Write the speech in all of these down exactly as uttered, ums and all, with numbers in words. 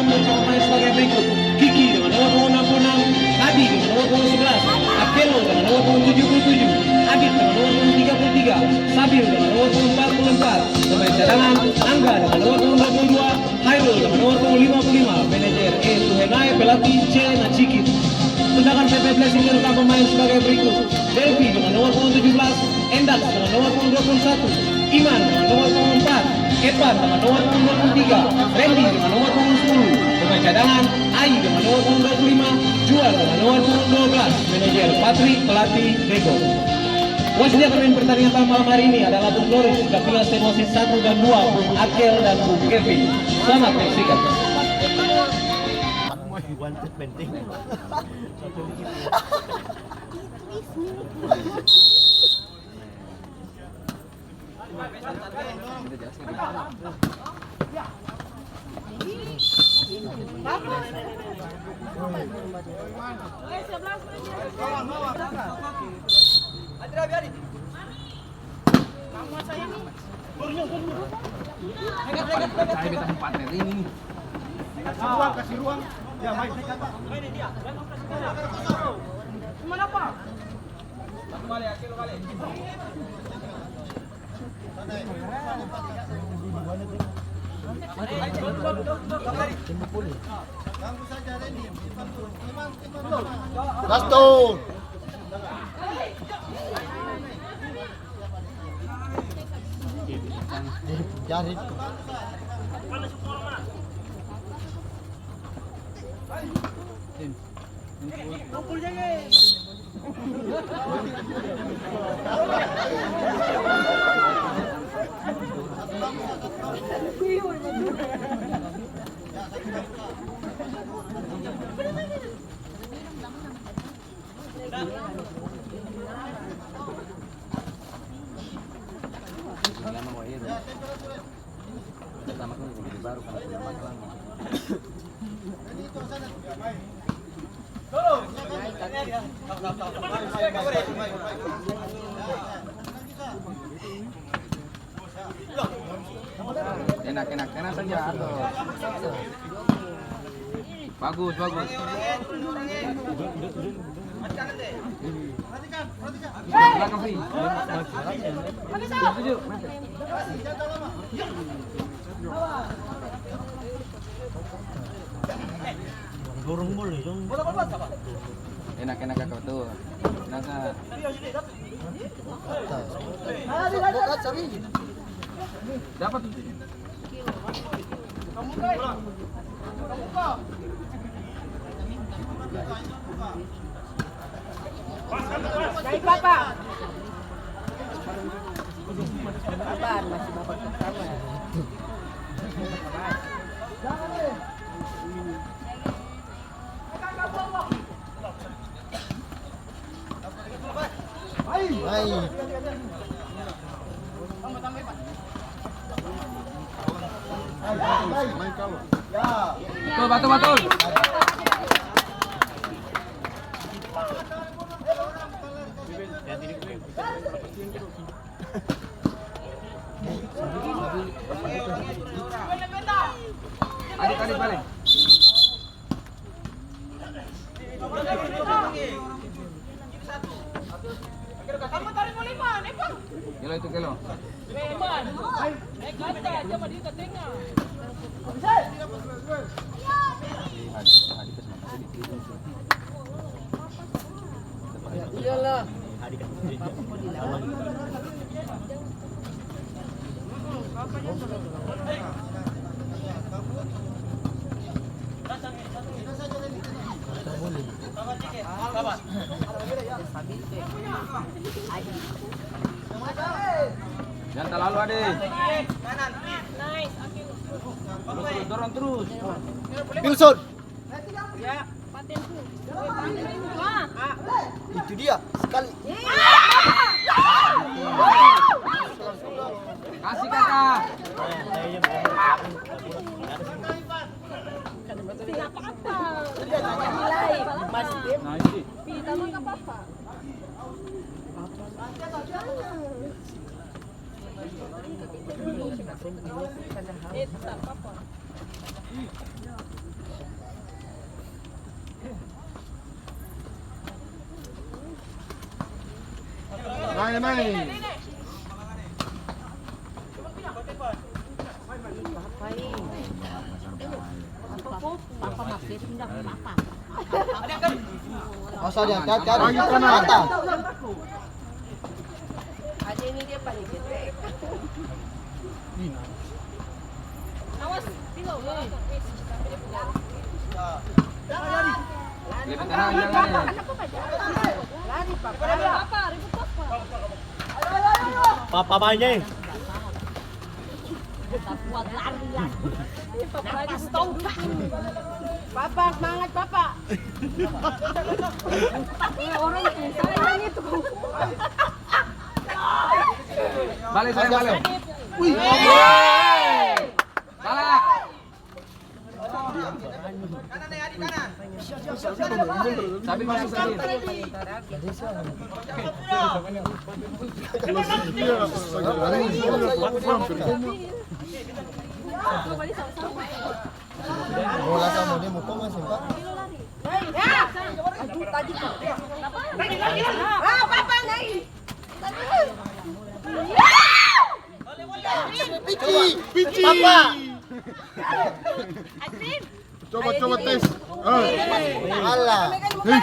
Pemain sebagai berikut: Kiki dengan nomor punggung enam puluh enam, Adi dengan nomor punggung sebelas, Akelo dengan nomor punggung tujuh puluh tujuh, Adit dengan nomor punggung tiga puluh tiga, Sabil dengan nomor punggung empat puluh empat, pemain cadangan: Angga dengan nomor punggung dua puluh dua, Hairul dengan nomor punggung lima puluh lima, manajer E Tuhenae, pelatih C Nacikit. Tendangan P P Blessing menerima pemain sebagai berikut: Delvi dengan nomor punggung tujuh belas, Endax dengan nomor punggung dua puluh satu, Iman dengan nomor punggung empat, Evan dengan nomor punggung dua puluh tiga, Randy dengan nomor punggung sepuluh, pemain cadangan: Ai dengan nomor punggung dua puluh lima, Juan dengan nomor punggung dua belas, manajer Patrick, pelatih Dego. Wasit yang memimpin pertandingan pada malam hari ini adalah Bung Doris, sudah punya wasit satu dan dua, Bung Akel dan Bung Kevin. Selamat menyaksikan. Saya beta pung partner ini nih. Kasih ruang, kasih ruang. Ya, main. Cuman apa? Gaston. Jari. Enak, enak, enak saja, atur. Bagus, bagus. Belakang, Pi. Tuju, tuju. Dorong boleh, dong. Enak, enak, Kaka, betul. Enak, Kak. Atas. Dapat. Dari papa. Sabar, masih babak pertama. Baik. Betul, betul, betul. Adit, Adit, balik. Kelo itu, Kelo. Iyalah. Jang talalu, Ade. Terus, terus, dorong terus. Wilson. Itu dia, sekali. Kasih, Kaka. Tidak apa-apa. Masih. Nah, ini. Tidak apa-apa. Eh, tak apa-apa. Nae, nae. Asal dia hati-hati, hati. Lagi kanan. Mata. Ada ini dia paling gede. Awas, tiga. Lebih tenang, jangan. Lari, Papa. Papa banyak. Papa, semangat, Papa. Bale, sayang, bale. Wih. Salah. Sabi masuk, Sabi. Bola sama dia mau koma, sumpah. Ah, Papa, naik. Pici, pici. Papa. Coba, coba tes. Ah. Alah. Hei.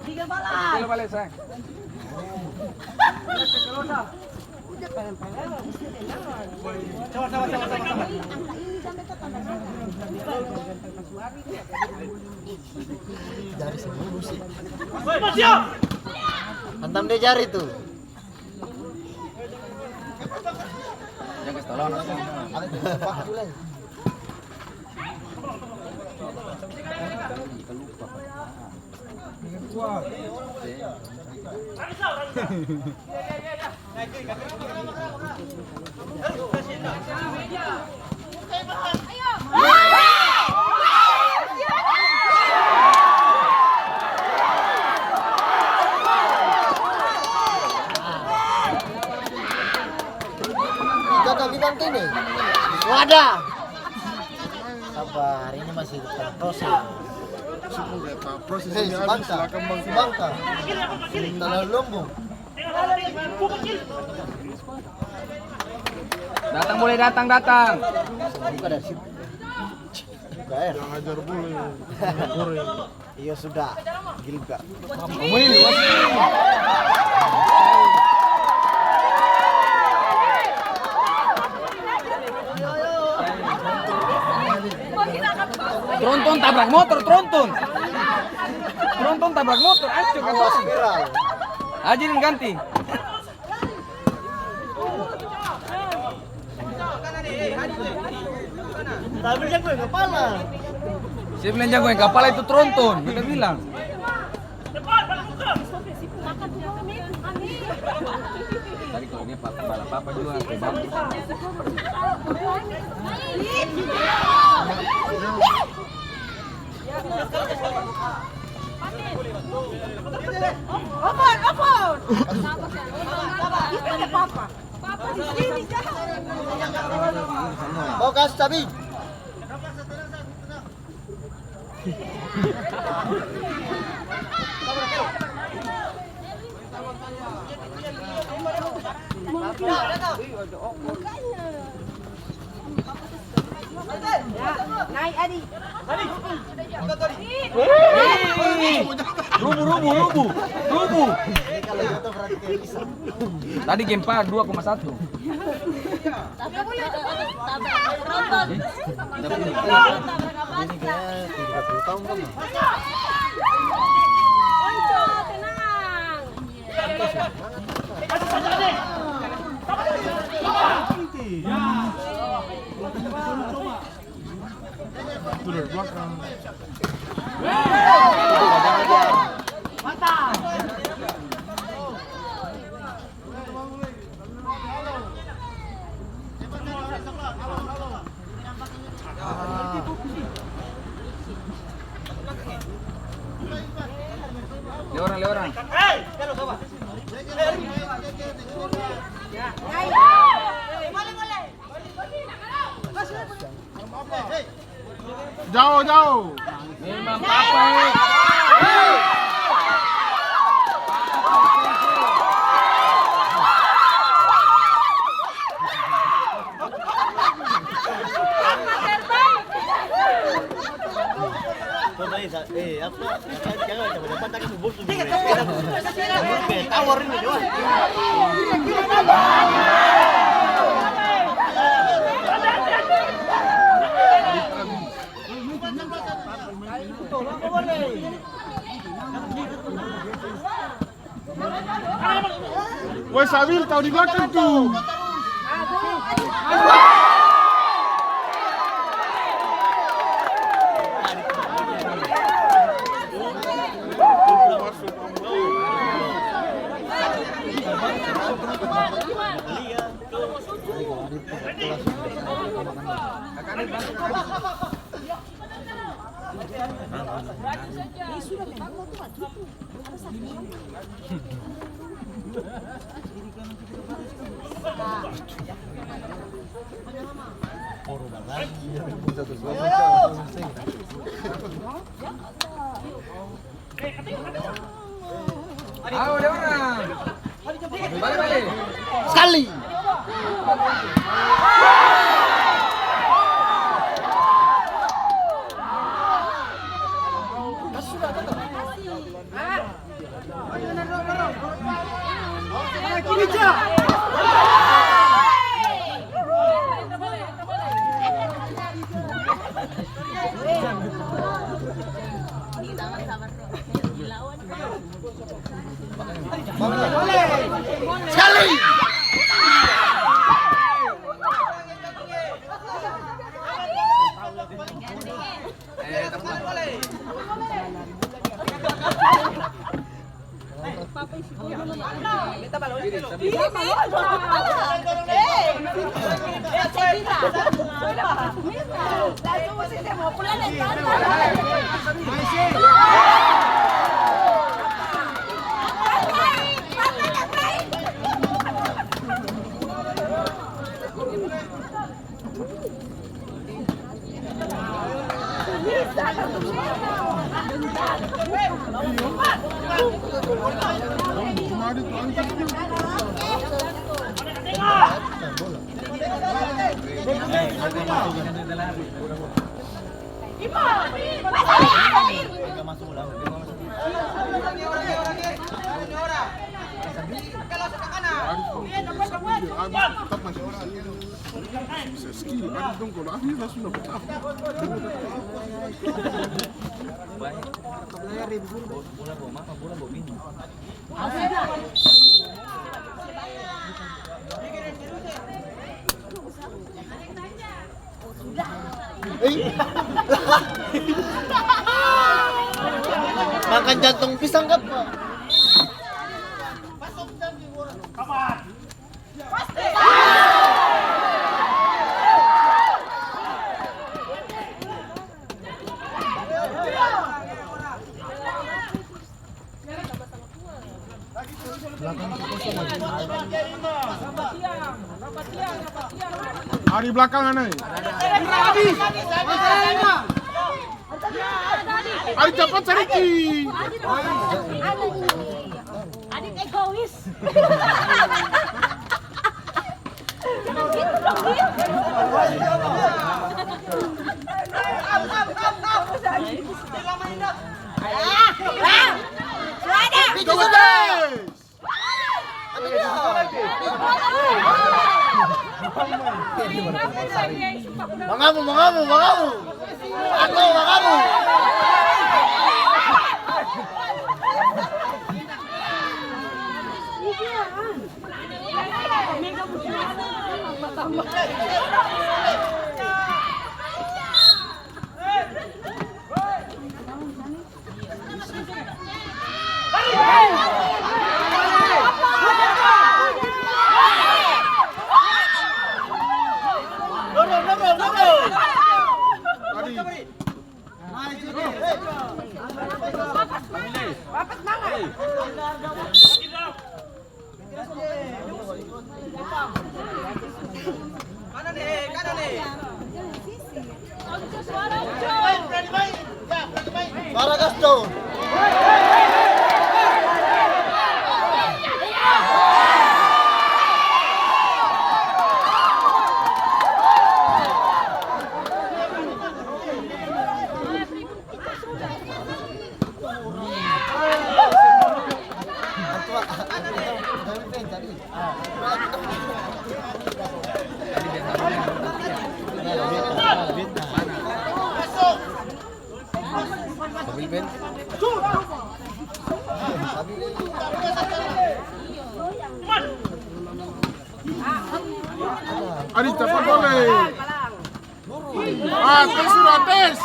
Tiga bale, sayang. Jari sebulu sih. Hantam dia jari tuh. Jangan kasih tau lawan aku. Gagal di bangke ini. Wadah. Sabar, ini masih dalam proses. Proses. Hei, ini habis, Bangka. Silakan, Bangka. Bangka. Talalu lombong. Datang, boleh datang, datang. Buka dari situ. Buka air. Jangan ajar boleh. Iya sudah. Gilga. Tronton tabrak motor, Tronton. Tronton tabrak motor, ancur katong. Ajarin ganti. Siapa bilang jago yang kapala? Siapa bilang jago yang kapala itu Tronton, beta bilang. Tadi kalau dia papa, papa juga, bagus. Opon, opon. Itu ada papa. Papa di sini, jangan. Mau kasih cabai. Makanya. Naik, Adi. Hei! Rubuh, rubuh, rubuh, rubuh. Tadi gempa dua koma satu. Onco, tenang. Itu dari belakang. Lewat orang, lewat orang. Jao, jao. Memang papa, eh. Coba, eh, sa-, eh, apa? Apa, jangan coba-coba, tadi su bos su bilang. Oke, tawar ini, coba. Woi, Sabil, tau di blakang tu. Ayo, ada orang. Balik, balik. Sekali. Sekali. Bisa skill, abis dong kalo abis langsung dapa tau. Bola bawa mama, bola bawa bini. Eh. Makan jantung pisang kapa? Ari blakang, anai. Ari capat sadiki. Adit egois. Jangan gitu dong, Dit. Ah, ah, su ada. Coba tes. Mangamu, mangamu, mangamu. Aku mangamu. Kanan nih, kanan nih. Para Gaston. Adi, capat boleh. Ah, tes sudah, tes.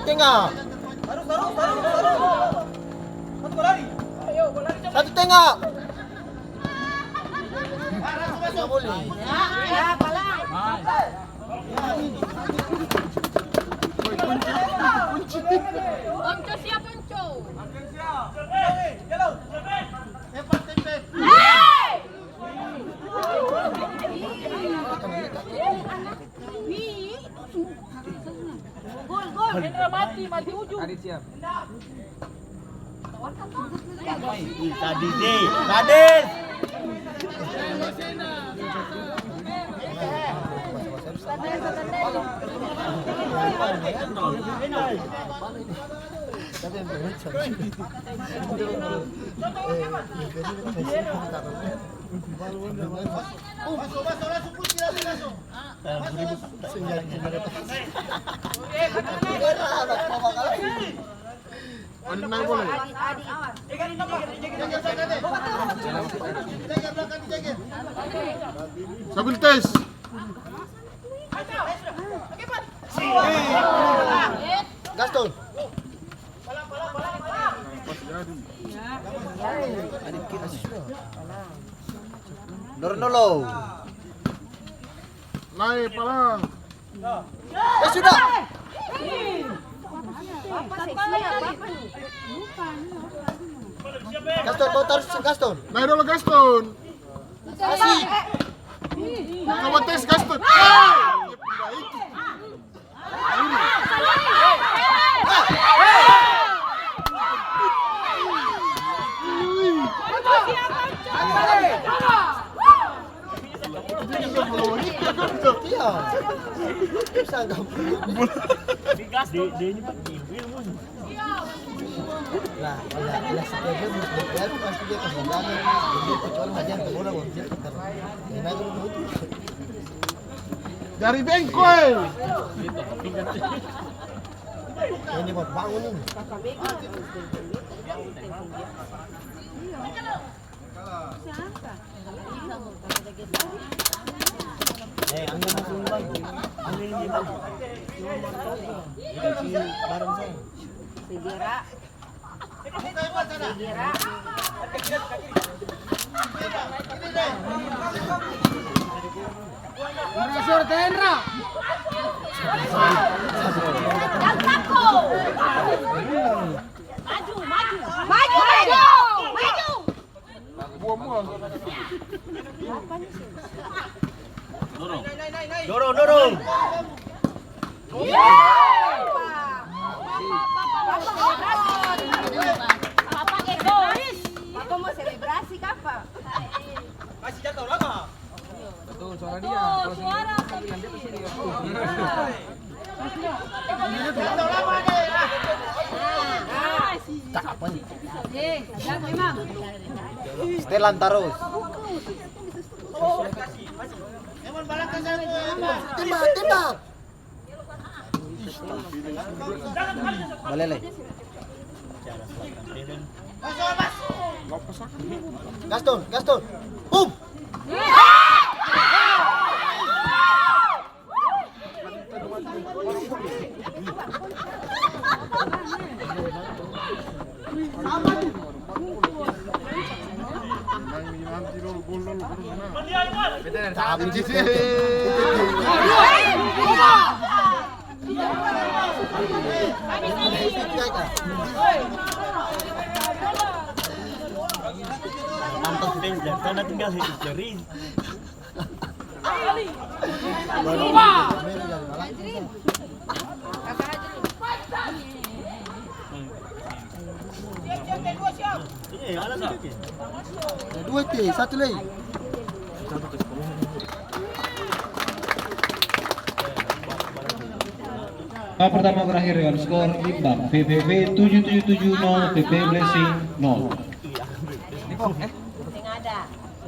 Tenga. Satu tenga. Ponco siap, Ponco. Gol, gol. Hendra mati, mati ujung. Adit siap. Ih, sadis, eh. Sadis. Adi nae boleh. Sambil tes. Gaston. Dorong dolo. Nae, palang. Ya sudah. Gaston, kau taruh Gaston. Nae dolo, Gaston. Kasih. Coba tes, Gaston. Ah! Iya. Bisa nggak? Di, di ini, Pak, di Will, Mun. Lah, lah, lah, setiap dia, dia pasti dia kasih jalan. Dia kecuali aja yang bola, dia putar. Enak dulu. Dari bengkoi. Ini buat bangun ini. Eh, ambil masuk, Bang. Ambil ini, Bang. Kita isi bareng, sayang. Segera. Maju, maju. Maju, maju. Maju. Dorong. Dorong, dorong. Papa egois. Papa mau selebrasi kapa? Kasih jatuh lama. Betul, suara dia. Betul, suara tapi. Cakap aja. Setelan tarus. Tembak, tembak. Balele. Gaston, Gaston. Bum. Mantap, Peng. Yang sana tinggal Hedi Jari. Ada dua te, satu lagi. Babak pertama berakhir dengan skor imbang, V P V tujuh tujuh tujuh nol, V P Blessing nol.